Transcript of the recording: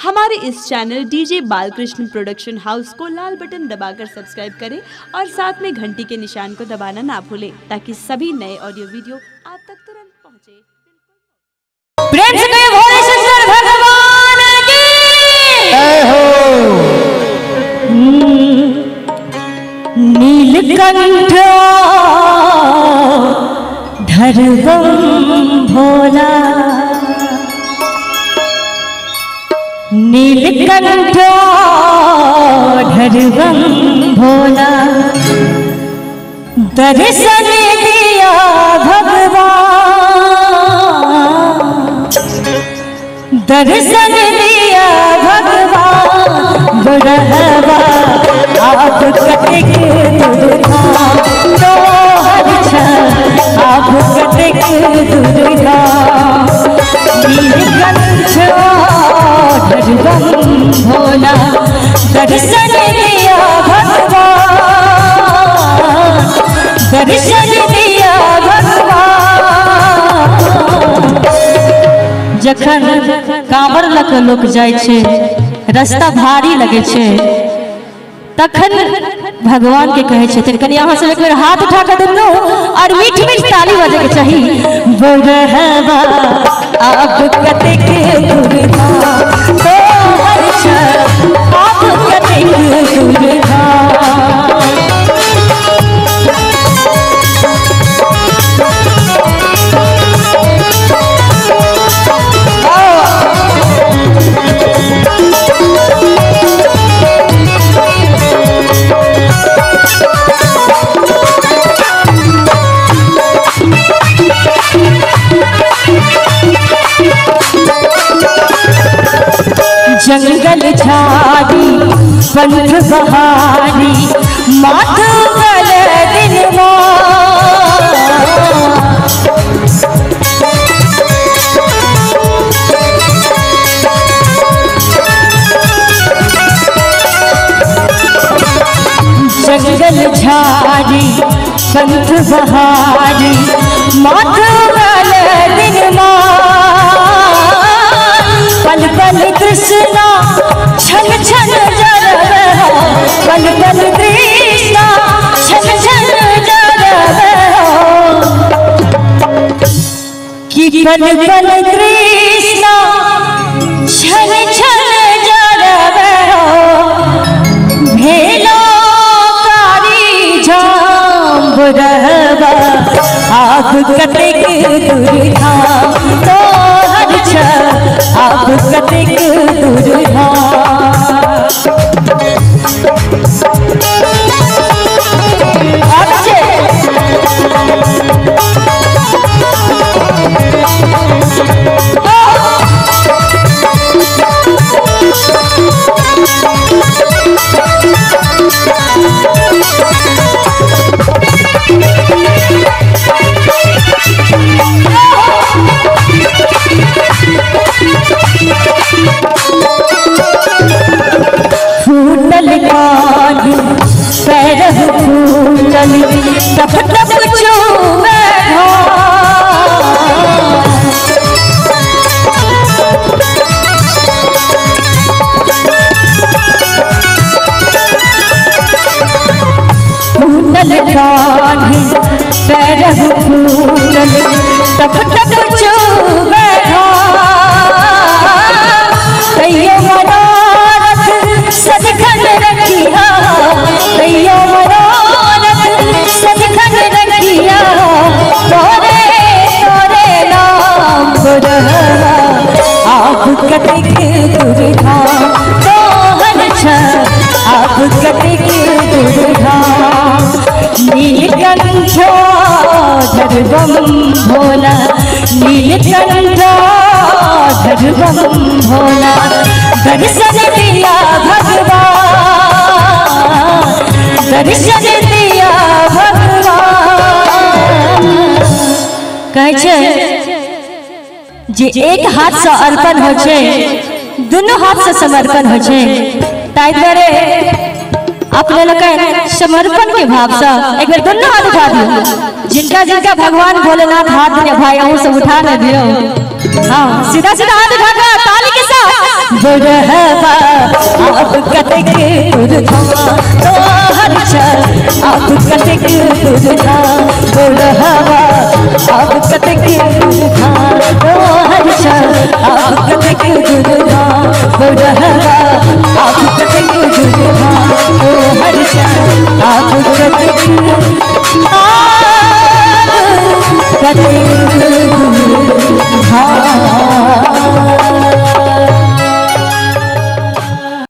हमारे इस channel DJ Balkrishna production house को लाल बटन दबाकर सब्सक्राइब करें और साथ में घंटी के निशान को दबाना ना भूलें ताकि सभी नए ऑडियो वीडियो आप तक तुरंत पहुंचे। प्रेम से कहिए भोले शंकर भगवान की जय हो। नीलकंठ धरबम भोला, नीलकंठ धरबम भोला, दर्शन दिया भगवान, दर्शन दिया भगवान। बुढ़वा आप कतेक दुर्गा तोहर आप कतेक दुर्गा, नीलकंठ धरबम भोला, दर्शन दिया भगवान, दर्शन दिया भगवान। जखन कांवर लऽ कऽ लोक जाइ छै, रास्ता भारी लगै छै, तखन भगवान के कहै छथिन कनि अहाँ सब एक बेर हाथ उठा कऽ दुनू और मीठ मीठ ताली बजै के चाही। बुढ़वा आप कतेक दुर्गा तोहर आप कतेक दुर्गा। जंगल झाड़ी पंथ बहारी माथ गल दिन जंगल झाड़ी पंथ बहारी माथ गल दिन पल पल कृष्णा छन छन जरब हो, पल पल कृष्णा छन छन जरब हो, कि पल पल कृष्णा छन छन जरब हो, भेलो कारी झाम रहबा आप कतेक दुर्गा तोहर आप कतेक दुर्गा। फूटल कान पैर फूटल टप टप चूमे फूटल कान पैर फूटल टप टप चूमे तैयो मनोरथ सदखन रखिया, तैयो मनोरथ सदखन रखिया, तोरे तोरे नाम बुढ़वा आप कतेक दुर्गा तोहर आप कतेक दुर्गा। नीलकंठ धरबम भोला, नीलकंठ धरबम भोला, दर्शन दिया भगवान, दर्शन दिया भगवान। कहै छै जे एक हाथ से अर्पण होइ छै, दुनू हाथ से समर्पण होइ छै, ताहि दुआरे अपने लोकनि समर्पण के भाव से एक बेर दुनू हाथ उठा दियौ। जिनका जिनका भगवान भोलेनाथ हाथ देने भाई अहूँ सब उठा ने दियौ। हाँ सीधा सीधा हाथ उठाकर ताली के साथ। बुढ़वा अब कतेक दूर धाम तोहर चल अब कतेक दूर धाम। बुढ़वा अब कतेक दूर धाम तोहर चल अब कतेक दूर धाम। बुढ़वा अब कतेक दूर धाम तोहर चल अब कतेक कतेक